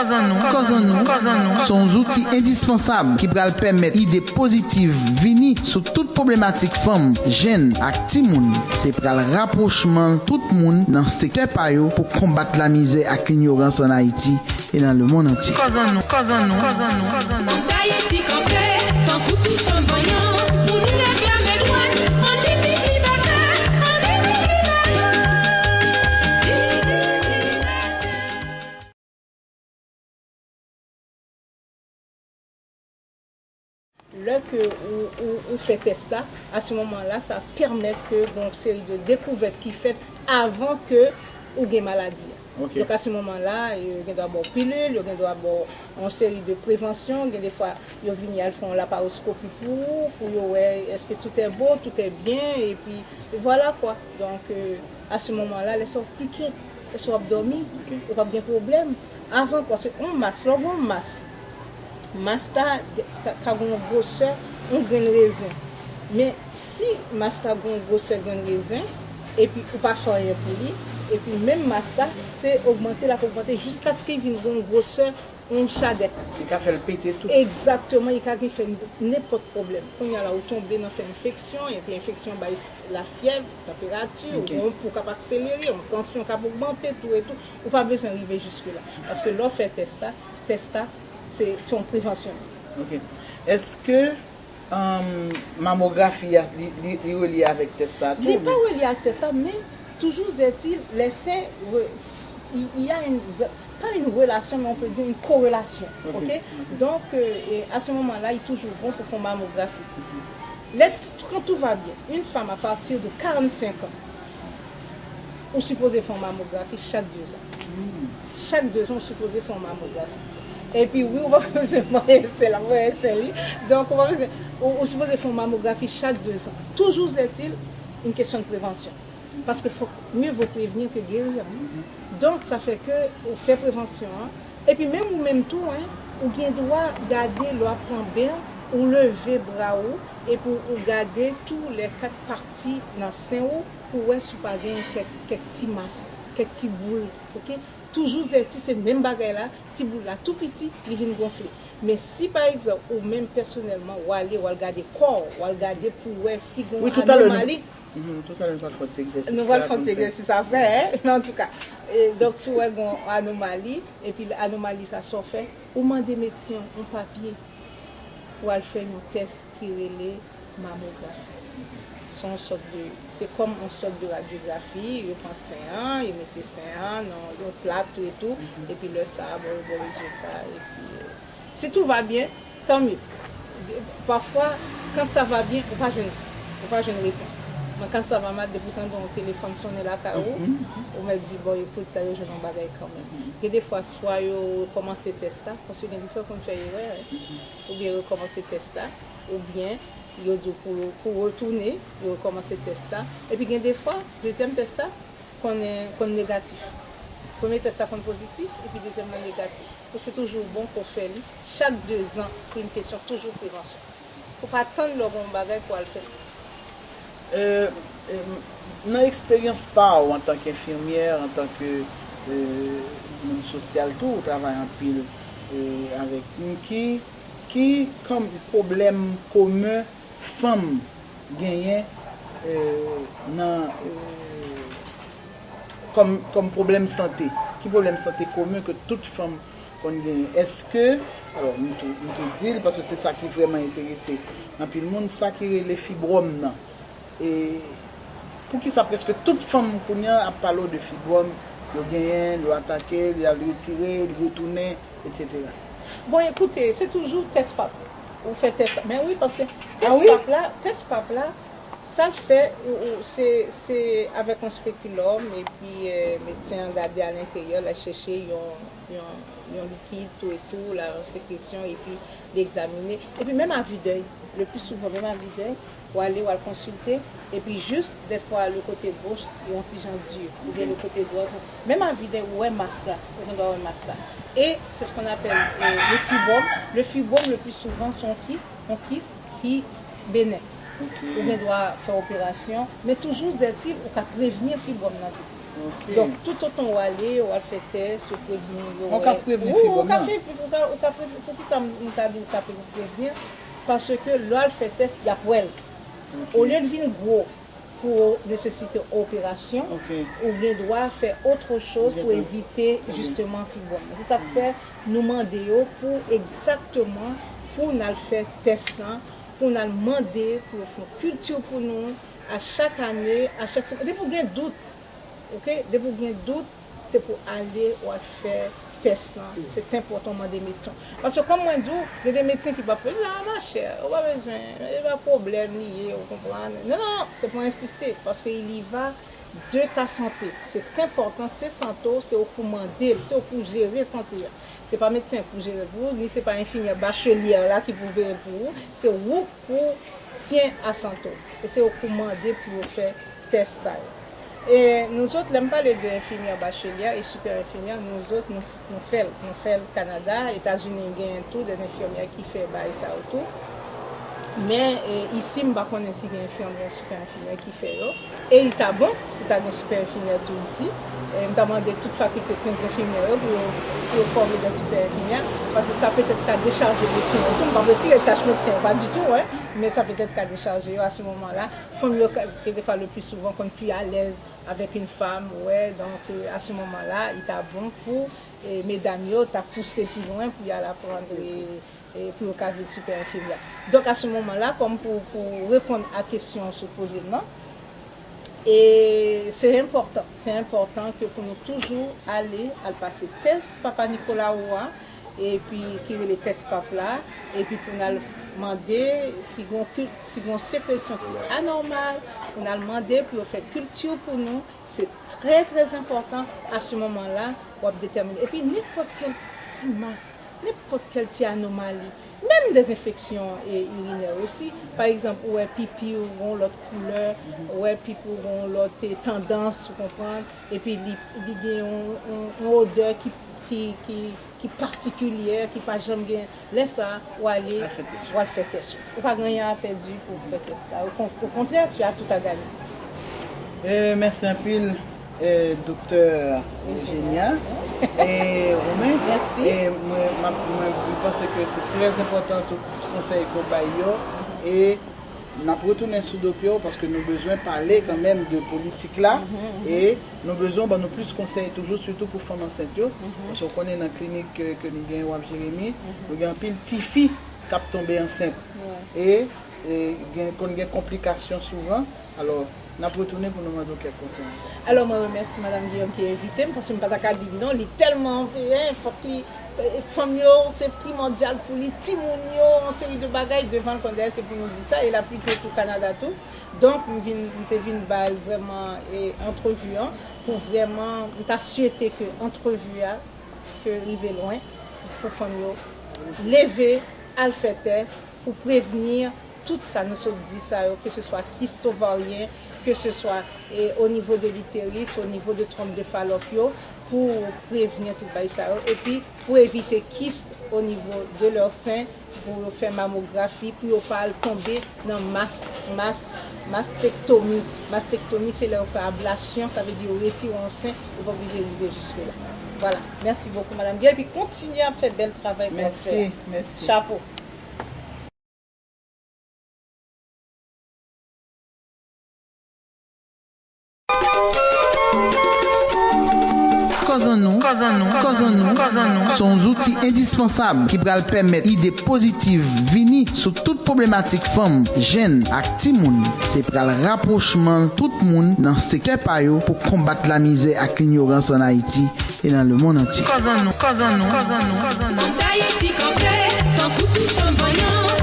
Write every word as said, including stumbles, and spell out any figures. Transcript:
Kòz an nou se yon zouti endispansab ki pral pèmèt ide pozitiv vini sou tout pwoblematik fanm, jenn ak timoun. Se pral rapwochman tout moun nan sektè pa yo pou konbat lamizè ak linyorans ann Ayiti e nan lemonn antye. Kòz an nou, kòz an nou, kòz an nou, kòz an nou. Fòk Ayiti kanpe, tankou tout fanm vanyan, pou nou reklame dwa, ann di viv libète, ann di viv libète. Lè ke ou, ou, ou fè tès la, a se moman la, sa pèmèt ke gen yon seri de dekouvèt ki fèt avan ke ou gen maladi a. Ok. Donk, a se moman la, yo gen dwa ba w pilil, yo gen dwa ba w yon seri de prevansyon, gen de fwa, yo vini al fè yon laparoskopi pou ou, pou yo wè èske tout est bon, tout est bien, epi vwala kwa. Donk, euh, a se moman la, lè sa w pike, lè sa w ap dòmi, ok, ou p ap gen pwoblèm. Avan, paske yon mas, lè w gen yon mas, mas la ka, ka gen yon gwosè yon grenn rezen. Men si mas la gen yon gwosè grenn rezen, epi ou pa fè anyen pou li, epi menm mas la, se ogmante, l ap ogmante jiskaske l vin gen yon gwosè yon chadèk. Li ka fè l pete tou. Egzakteman, li ka gen fè nenpòt pwoblèm. Kounye a la, ou tonbe nan fè enfeksyon, epi enfeksyon bay lafyèv, tanperati, ok, ou gen yon pou k ap akselere, yon tansyon k ap ogmante tou e tou. Ou pa bezwen rive jiske la. Paske lè w fè tès la, tès la, se, se yon prevansyon. Ok. Èske, um, mamografi a, li, li, li relye avèk tès sa tou? Li pa relye ak tès la, men toujours est-il, les seins re-, il y a une, pas une relation, mais on peut dire une corrélation. Ok. Ok? Ok. Donk, euh, e a se moman la, li toujou bon pou fè yon mamografi. Lè t-, quand tout va bien, une femme à partir de quarante-cinq ans, ou sipoze fè yon mamografi chak dezan. Hmm. Chak dezan, ou sipoze fè yon mamografi. Epi wi, ou pa bezwen manyen sè la, manyen sè li. Donk, ou pa bezwen, ou, ou sipoze fè yon mamografi chak dezan. Toujours est-il, une question de prévention. Paske fòk, mieux vaut prévenir que guérir. Donk, sa fè ke ou fè prevansyon an. Epi menm ou menm tou, en, ou gen dwa gade lè w ap pran ben, ou leve bra ou, epi ou gade tou lè kat pati nan sen ou, pou wè si w pa gen kèk, kèk ti mas, kèk ti boul, ok? Toujours est-il, se menm bagay la, ti boul la tou piti, li vin gonfle. Men si, pa egzanp, ou menm pèsonèlman, w ale, w al gade kò w, w al gade pou wè si gen yon anomali. Wi, toutalè nou, mhm, toutalè nou pral fè yon ti egzèsis la pou nou fè. Nou pral fè yon ti egzèsis apre, en? Men antouka, e, donk, si w wè gen yon anomali, epi anomali sa, sa w fè, ou mande medsen an yon papye pou al fè yon tès ki rele mamografi. Se yon sòt de, se kòm yon sòt de radyografi, yo pran sen an, yo mete sen an nan yon plat tou e tou, epi lè sa a, bon, yo ba w rezilta, epi, euh, si tout va bien, tant mieux. Pafwa, quand ça va bien, ou pa jwenn, ou pa jwenn repons. Men quand ça va mal, depi w tande yon telefòn sonnen lakay ou, ou mèt di, bon, ekout, la, yo jwenn yon bagay kanmenm. Gen de fwa, swa yo rekòmanse tès la, paske gen de fwa yo konn fè erè, oubyen yo rekòmanse tès la, oubyen yo di w pou, pou retounen, yo rekòmanse tès la. Epi gen de fwa, dezyèm tès la konn, konn negatif. Premye tès la konn pozitif, epi dezyèm nan negatif. Donk, se toujou bon pou w fè li chak dezan pou yon kesyon toujou prevansyon. Pou w pa tann lè w gen yon bagay pou w al fè li. Euh, euh, nan eksperyans pa w antanke enfimyè, antanke, euh, moun sosyal tou, ou travay anpil, euh, avèk moun ki, ki kòm pwoblèm komen fanm genyen, euh, nan, euh, kòm, kòm pwoblèm sante? Ki pwoblèm sante komen ke tout fanm konn genyen? Èske, alò, m tou, m tou di l, paske se sa ki vrèman enterese anpil moun, sa ki rele fibwòm nan. E poukisa prèske tout fanm kounye a ap pale w de fibwòm, yo genyen l, yo atake l, y al retire l, retounen, etsetera? Bon, ekoute, se toujou tès pap. Ou fè tès, men wi, paske tès pap la, tès pap la, sa l fè, ou, ou, se, se avèk yon spekilòm, epi, euh, medsen an gade alenteryè, l al chèche yon, yon, yon likid, tou e tou, l al an sekresyon, epi li egzamine. Epi menm a vidèy, le pli souvan, menm a vidèy, w ale, w al konsilte, epi jis, dèfwa, le kote goch, yon ti jan di, oubyen le kote dwat, menm a vidèy, ou wè mas la, ou gen dwa wè mas la. E se ce qu'on appelle, euh, le fibrome. Le fibrome, le pli souvan, se yon kis, yon kis ki benen. Ok. Ou gen dwa fè operasyon, men toujours est-il, ou ka prevni fibwòm nan tou. Donk, toutotan w ale, w al fè tès, yo prevni, yo wè. Ou ka prevni fibwòm nan. Ou ka fè, ou ka, ou ka prevni, poukisa m, m ta di w ka pre-, prevni? Paske lè w al fè tès, y ap wè l. Olye l vin gwo pou nesesite operasyon, ou gen dwa fè otre choz pou evite jisteman fibwòm. Se sa k fè nou mande yo pou egzakteman pou n al fè tès lan, pou n al mande pou yo fè yon kilti pou nou a chak ane, a chak semèn. Depi w gen dout, oke? Depi w gen dout, se pou ale w al fè tès lan. Se enpòtan w mande medsen. Paske kòm mwen di w, gen de medsen ki p ap fè, "Non, machè, ou pa bezwen, e pa pwoblèm li ye, ou konprann." Non, non, non, se pou ensiste, paske il y va de ta santé. Se enpòtan, se sante w, se ou pou mande l, se ou pou jere sante a. Se pa medsen pou jere l pou ou, ni se pa enfimyè bachelyè la ki pou veye l pou ou, se ou pou syen a sante w. E se ou pou mande pou yo fè tès sa yo. E nou zòt, lè m pale de enfimyè bachelyè e sipè enfimyè, nou zòt, nou, nou fè l. Nou fè l Kanada, Etazini genyen tou, de enfimyè ki fè bagay sa yo tou. Men, e, isi, m pa konnen si gen enfimyè, sipè enfimyè ki fè yo. E li ta bon si ta gen sipè enfimyè tou isi. E m ta mande tout fakilte syans enfimyè yo pou yo, pou yo fòme de sipè enfimyè, paske sa petèt ka dechaje medsen yo tou. M p ap retire tach medsen yo, pa ditou, wi, men sa petèt ka dechaje yo a se moman la. Fanm yo, ka- kèlkefwa, le pli souvan, konn pi alèz avèk yon fanm, wi, donk, e, a se moman la, li ta bon pou, e, medam yo ta pouse pi lwen pou y al aprann, e, e pou yo ka vin sipè enfimyè. Donk, a se moman la, kòm pou, pou reponn a kesyon w sot poze m nan, e se enpòtan, se enpòtan ke pou nou toujou ale, al pase tès Papa Nicolau a, epi ki rele tès pap la, epi pou n al mande si gon kil-, si gon sekresyon ki anòmal, pou n al mande pou yo fè kilti pou nou, se trè, trè enpòtan, a se moman la, w ap detèmine. Epi nenpòt kèl ti mas, nenpòt kèl ti anomali, menm de enfeksyon, e, irinè osi, pa egzanp, ou wè pipi ou gon lòt koulè, ou wè pipi ou gon lòt, e, tandans, ou konprann, epi li, li gen yon, yon, yon odè ki, ki, ki, ki patikilyè, ki pa janm gen, lè sa a, w ale, w al fè tès ou. Ou pa gen anyen a pèdi pou w fè tès la. Au con-, au contraire, tu as tout à gagner. E, mèsi anpil, e, Doktè Eugenia. E, Romain, mèsi. E, mwen, m ap, mwen, mwen panse ke se trè enpòtan tout konsèy ke w bay yo. E n ap retounen sou do pye w, paske nou bezwen pale kanmenm de politik la, e nou bezwen w ban nou plis konsèy toujou, sitou pou fanm ansent yo. Paske w konnen nan klinik ke, ke nou gen Wap Jeremi, nou gen anpil tifi k ap tonbe ansent. E, e gen, konn gen konplikasyon souvan. Alò, n ap retounen pou nou mande w kèk konsèy ankò. Alò, mwen remèsye Madanm Guillaume ki envite m, paske m pa ta ka di non, li tèlman veye, fòk li, e, fanm yo, se primòdyal pou li, timoun yo, yon seri de bagay, devan l, kòm dèyè, se pou nou di sa, e l ap lite tou Kanada tou. Donk, m vin, m te vin ba l vrèman, e, antrevi an, pou vrèman, m ta swete ke antrevi a, ke rive lwen, pou fanm yo leve, al fè tès, pou prevni tout sa nou sot di sa yo, ke se swa kis ovaryen, ke se swa, e, o nivo de l'utérus, o nivo de twonp de Falòp yo, pou prevni tout bagay sa yo, epi pou evite kis o nivo de lè sen, pou yo fè mamografi, pou yo pa al tonbe nan mas, mas, mastektomi. Mastektomi, se lè yo fè ablasyon, sa vle di yo retire yon sen, yo pa oblije rive jiske la. Vwala. Mèsi bokou, Madanm Guy, epi kontinye ap fè bèl travay ke w ap fè a. Mèsi, mèsi. Chapo. Kòz an nou, kòz an nou, kòz an nou, se yon zouti endispansab ki pral pèmèt ide pozitiv vini sou tout pwoblematik fanm, jèn ak timoun. Se pral rapwochman tout moun nan sektè pa yo pou konbat lamizè ak linyorans ann Ayiti e nan lemonn antye. Kòz an nou, kòz an nou, kòz an nou, kòz an nou. Fanm Dayiti kanpe, tankou tou chanpanyan.